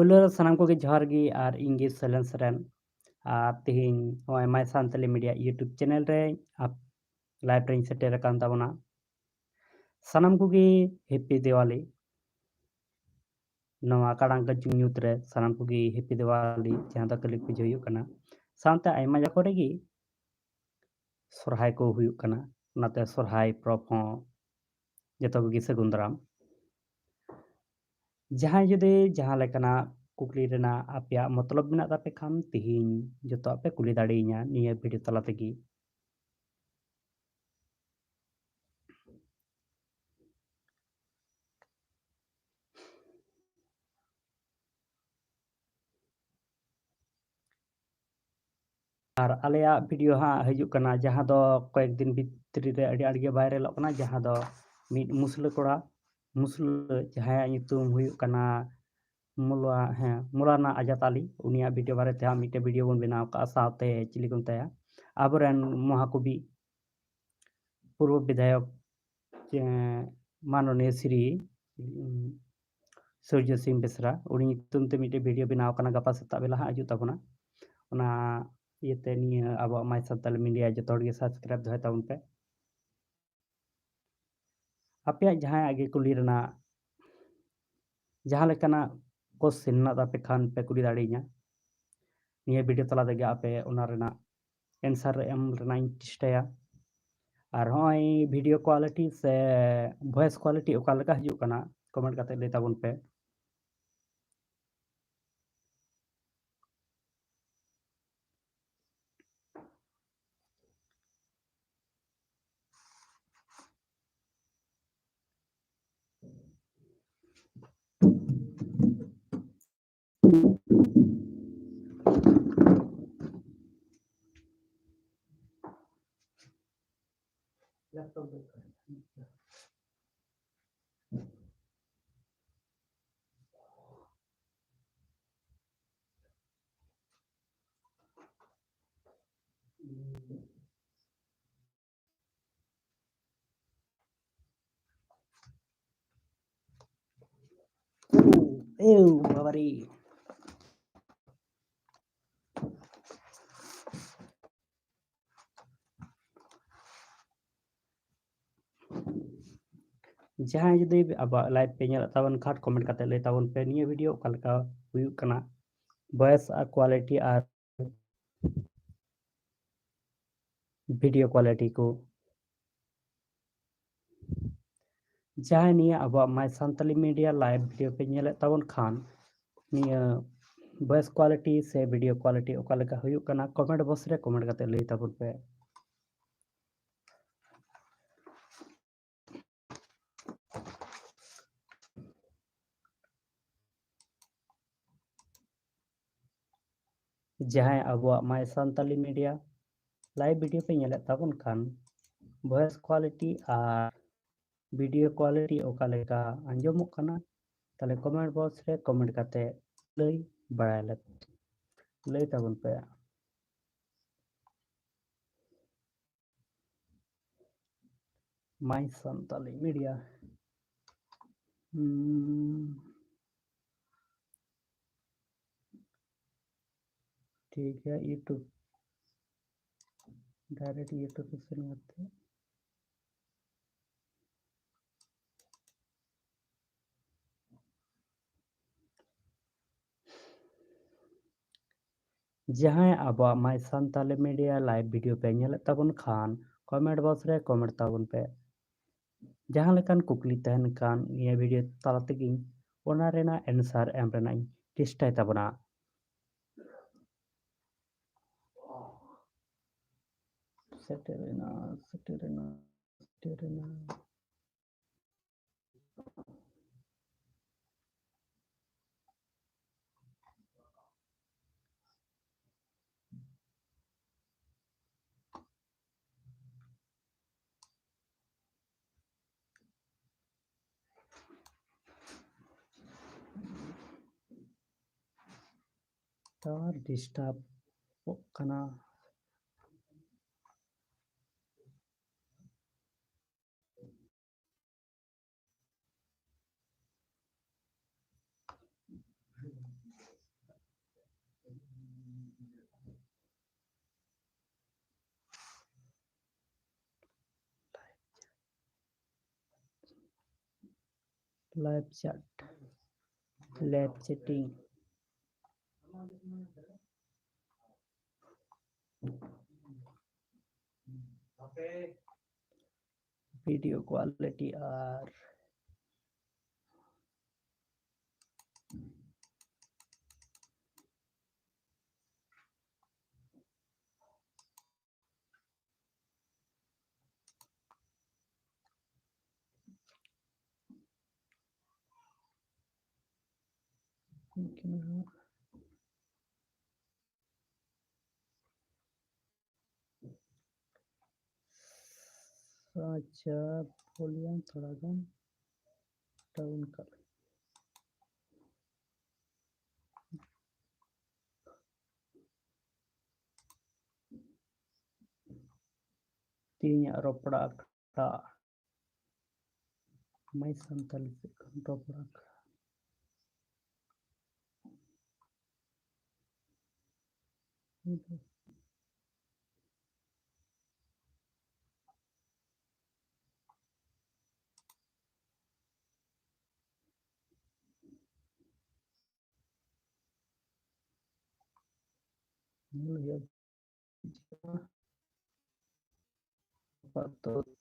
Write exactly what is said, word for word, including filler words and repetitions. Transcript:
ᱯᱳᱭᱞᱳ ᱨᱮ ᱥᱟᱱᱟᱢ ᱠᱚᱜᱮ ᱡᱚᱦᱟᱨ ᱜᱮ, ᱟᱨ ᱤᱧ ᱜᱮ ᱥᱮᱞᱮᱱ ᱥᱚᱨᱮᱱ᱾ ᱟᱨ ᱛᱮᱦᱮᱧ ᱱᱚᱜᱼᱚᱭ My Santali Media YouTube channel ᱨᱮ ᱟᱯ-, live ᱨᱮᱧ ᱥᱮᱴᱮᱨ ᱟᱠᱟᱱ ᱛᱟᱵᱚᱱᱟ᱾ ᱥᱟᱱᱟᱢ ᱠᱚᱜᱮ ᱦᱮᱯᱤ ᱫᱤᱣᱟᱞᱤ᱾ ᱱᱚᱣᱟ ᱠᱟᱲᱟᱝ ᱠᱟᱹᱪᱩᱝ ᱧᱩᱛ ᱨᱮ ᱥᱟᱱᱟᱢ ᱠᱚᱜᱮ ᱦᱮᱯᱤ ᱫᱤᱣᱟᱞᱤ, ᱡᱟᱦᱟᱸ ᱫᱚ ᱠᱟᱹᱞᱤ ᱯᱩᱡᱟᱹ ᱦᱩᱭᱩᱜ ᱠᱟᱱᱟ᱾ ᱥᱟᱶᱛᱮ ᱟᱭᱢᱟ ᱡᱟᱭᱜᱟ ᱠᱚᱨᱮ ᱜᱮ ᱥᱚᱨᱦᱟᱭ ᱠᱚ ᱦᱩᱭᱩᱜ ᱠᱟᱱᱟ, ᱚᱱᱟᱛᱮ ᱥᱚᱨᱦᱟᱭ ᱯᱚᱨᱚᱵᱽ ᱦᱚᱸ ᱡᱚᱛᱚ ᱠᱚᱜᱮ ᱥᱟᱹᱜᱩᱱ ᱫᱟᱨᱟᱢ᱾ ᱡᱟᱦᱟᱸᱭ ᱡᱩᱫᱤ ᱡᱟᱦᱟᱸ ᱞᱮᱠᱟᱱᱟᱜ ᱠᱩᱠᱞᱤ ᱨᱮᱱᱟᱜ ᱟᱯᱮᱭᱟᱜ ᱢᱚᱛᱞᱚᱵ ᱢᱮᱱᱟᱜ ᱛᱟᱯᱮ ᱠᱷᱟᱱ, ᱛᱮᱦᱮᱧ ᱡᱚᱛᱚᱣᱟᱜ ᱯᱮ ᱠᱩᱞᱤ ᱫᱟᱲᱮᱭᱟᱹᱧᱟ ᱱᱤᱭᱟᱹ ᱵᱷᱤᱰᱤᱭᱳ ᱛᱟᱞᱟ ᱛᱮᱜᱮ᱾ ᱟᱨ ᱟᱞᱮᱭᱟᱜ ᱵᱷᱤᱰᱤᱭᱳ ᱦᱟᱸᱜ ᱦᱤᱡᱩᱜ ᱠᱟᱱᱟ, ᱡᱟᱦᱟᱸ ᱫᱚ ᱠᱚᱭᱮᱠ ᱫᱤᱱ ᱵᱷᱤᱛᱨᱤ ᱨᱮ ᱟᱹᱰᱤ ᱟᱸᱴ ᱜᱮ ᱵᱷᱟᱭᱨᱟᱞᱚᱜ ᱠᱟᱱᱟ, ᱡᱟᱦᱟᱸ ᱫᱚ ᱢᱤᱫ ᱢᱩᱥᱞᱟᱹ ᱠᱚᱲᱟ, ᱢᱩᱥᱞᱟᱹ ᱡᱟᱦᱟᱸᱭᱟᱜ ᱧᱩᱛᱩᱢ ᱦᱩᱭᱩᱜ ᱠᱟᱱᱟ ᱢᱚᱞᱟ-, ᱦᱮᱸ, ᱢᱚᱞᱟᱱᱟ ᱟᱡᱟᱫ ᱟᱞᱤ, ᱩᱱᱤᱭᱟᱜ ᱵᱷᱤᱰᱤᱭᱳ ᱵᱟᱨᱮᱛᱮ ᱦᱟᱸᱜ ᱢᱤᱫᱴᱮᱱ ᱵᱷᱤᱰᱤᱭᱳ ᱵᱚᱱ ᱵᱮᱱᱟᱣ ᱠᱟᱜᱼᱟ, ᱥᱟᱶᱛᱮ ᱪᱤᱞᱤ ᱠᱚ ᱢᱮᱛᱟᱭᱟ, ᱟᱵᱚᱨᱮᱱ ᱢᱚᱦᱟᱠᱚᱵᱤ ᱯᱩᱨᱵᱚ ᱵᱤᱫᱷᱟᱭᱚᱠ, ᱪᱮ-, ᱢᱟᱱᱚᱱᱤᱭᱚ ᱥᱨᱤ, ᱩᱢ, ᱥᱩᱨᱡᱚ ᱥᱤᱝ ᱵᱮᱥᱨᱟ, ᱩᱱᱤ ᱧᱩᱛᱩᱢ ᱛᱮ ᱢᱤᱫᱴᱮᱡ ᱵᱷᱤᱰᱤᱭᱳ ᱵᱮᱱᱟᱣ ᱠᱟᱱᱟ, ᱜᱟᱯᱟ ᱥᱮᱛᱟᱜ ᱵᱮᱞᱟ ᱦᱟᱸᱜ ᱦᱤᱡᱩᱜ ᱛᱟᱵᱚᱱᱟ᱾ ᱚᱱᱟ ᱤᱭᱟᱹᱛᱮ ᱱᱤᱭᱟᱹ ᱟᱵᱚᱣᱟᱜ My Santali Media ᱡᱚᱛᱚ ᱦᱚᱲ ᱜᱮ subscribe ᱫᱚᱦᱚᱭ ᱛᱟᱵᱚᱱ ᱯᱮ᱾ ᱟᱯᱮᱭᱟᱜ ᱡᱟᱦᱟᱸᱭᱟᱜ ᱜᱮ ᱠᱩᱞᱤ ᱨᱮᱱᱟᱜ ᱡᱟᱦᱟᱸ ᱞᱮᱠᱟᱱᱟᱜ question ᱢᱮᱱᱟᱜ ᱛᱟᱯᱮ ᱠᱷᱟᱱ ᱯᱮ ᱠᱩᱞᱤ ᱫᱟᱲᱮᱭᱟᱹᱧᱟ᱾ ᱱᱤᱭᱟᱹ ᱵᱷᱤᱰᱤᱭᱳ ᱛᱟᱞᱟ ᱛᱮᱜᱮ ᱟᱯᱮ ᱚᱱᱟ ᱨᱮᱱᱟᱜ answer ᱮᱢ ᱨᱮᱱᱟᱜ ᱤᱧ ᱪᱮᱥᱴᱟᱭᱟ᱾ ᱟᱨ ᱦᱚᱸᱜᱼᱚᱭ video quality ᱥᱮ voice quality ᱚᱠᱟ ᱞᱮᱠᱟ ᱦᱤᱡᱩᱜ ᱠᱟᱱᱟ, comment ᱠᱟᱛᱮ ᱞᱟᱹᱭ ᱛᱟᱵᱚᱱ ᱯᱮ᱾ ᱮᱣ ᱵᱟᱵᱟᱨᱮ᱾ ᱡᱟᱦᱟᱸᱭ ᱡᱩᱫᱤ ᱟᱵᱚᱣᱟᱜ live ᱯᱮ ᱧᱮᱞᱮᱫ ᱛᱟᱵᱚᱱ ᱠᱷᱟᱱ, comment ᱠᱟᱛᱮ ᱞᱟᱹᱭ ᱛᱟᱵᱚᱱ ᱯᱮ, ᱱᱤᱭᱟᱹ video ᱚᱠᱟ ᱞᱮᱠᱟ ᱦᱩᱭᱩᱜ ᱠᱟᱱᱟ, voice ᱟᱨ quality ᱟᱨ video quality ᱠᱚ᱾ ᱡᱟᱦᱟᱸᱭ ᱱᱤᱭᱟᱹ ᱟᱵᱚᱣᱟᱜ My Santali Media live video ᱯᱮ ᱧᱮᱞᱮᱫ ᱛᱟᱵᱚᱱ ᱠᱷᱟᱱ, ᱱᱤᱭᱟᱹ voice quality ᱥᱮ video quality ᱚᱠᱟ ᱞᱮᱠᱟ ᱦᱩᱭᱩᱜ ᱠᱟᱱᱟ, comment box ᱨᱮ comment ᱠᱟᱛᱮ ᱞᱟᱹᱭ ᱛᱟᱵᱚᱱ ᱯᱮ᱾ ᱡᱟᱦᱟᱸᱭ ᱟᱵᱚᱣᱟᱜ My Santali Media live video ᱯᱮ ᱧᱮᱞᱮᱫ ᱛᱟᱵᱚᱱ ᱠᱷᱟᱱ, voice quality ᱟᱨ video quality ᱚᱠᱟ ᱞᱮᱠᱟ ᱟᱸᱡᱚᱢᱚᱜ ᱠᱟᱱᱟ, ᱛᱟᱦᱞᱮ comment box ᱨᱮ comment ᱠᱟᱛᱮ ᱞᱟᱹᱭ ᱵᱟᱲᱟᱭ ᱞᱟᱹᱜᱤᱫ ᱞᱟᱹᱭ ᱛᱟᱵᱚᱱ ᱯᱮ᱾ My Santali Media. Hmm. ᱴᱷᱤᱠ ᱜᱮᱭᱟ, YouTube, direct YouTube ᱨᱮ ᱥᱮᱱ ᱠᱟᱛᱮ᱾ ᱡᱟᱦᱟᱸᱭ ᱟᱵᱚᱣᱟᱜ My Santali Media live video ᱯᱮ ᱧᱮᱞᱮᱫ ᱛᱟᱵᱚᱱ ᱠᱷᱟᱱ, comment box ᱨᱮ comment ᱛᱟᱵᱚᱱ ᱯᱮ᱾ ᱡᱟᱦᱟᱸ ᱞᱮᱠᱟᱱ ᱠᱩᱠᱞᱤ ᱛᱟᱦᱮᱱ ᱠᱷᱟᱱ, ᱱᱤᱭᱟᱹ video ᱛᱟᱞᱟ ᱛᱮᱜᱮ ᱚᱱᱟ ᱨᱮᱱᱟᱜ answer ᱮᱢ ᱨᱮᱱᱟᱜ ᱤᱧ ᱪᱮᱥᱴᱟᱭ ᱛᱟᱵᱚᱱᱟ᱾ ᱥᱮᱴᱮᱨᱮᱱᱟ, ᱥᱮᱴᱮᱨᱮᱱᱟ, ᱥᱮᱴᱮᱨᱮᱱᱟ᱾ Tower disturb ᱚᱜ ᱠᱟᱱᱟ᱾ Live chat, live chatting, video quality ᱟᱨ ᱟᱪᱪᱷᱟ, volume ᱛᱷᱚᱲᱟ ᱜᱟᱱ down ᱠᱟᱜ ᱞᱮᱜᱮ᱾ ᱛᱮᱦᱮᱧᱟᱜ ᱨᱚᱯᱚᱲ ᱟᱠᱷᱲᱟ, My Santali ᱥᱮᱫ ᱠᱷᱚᱱ ᱨᱚᱯᱚᱲ ᱟᱠᱷᱲᱟ᱾ ᱧᱮᱞ ᱦᱩᱭᱩᱜᱼᱟ᱾ ᱟᱯᱟᱛᱚᱛᱚ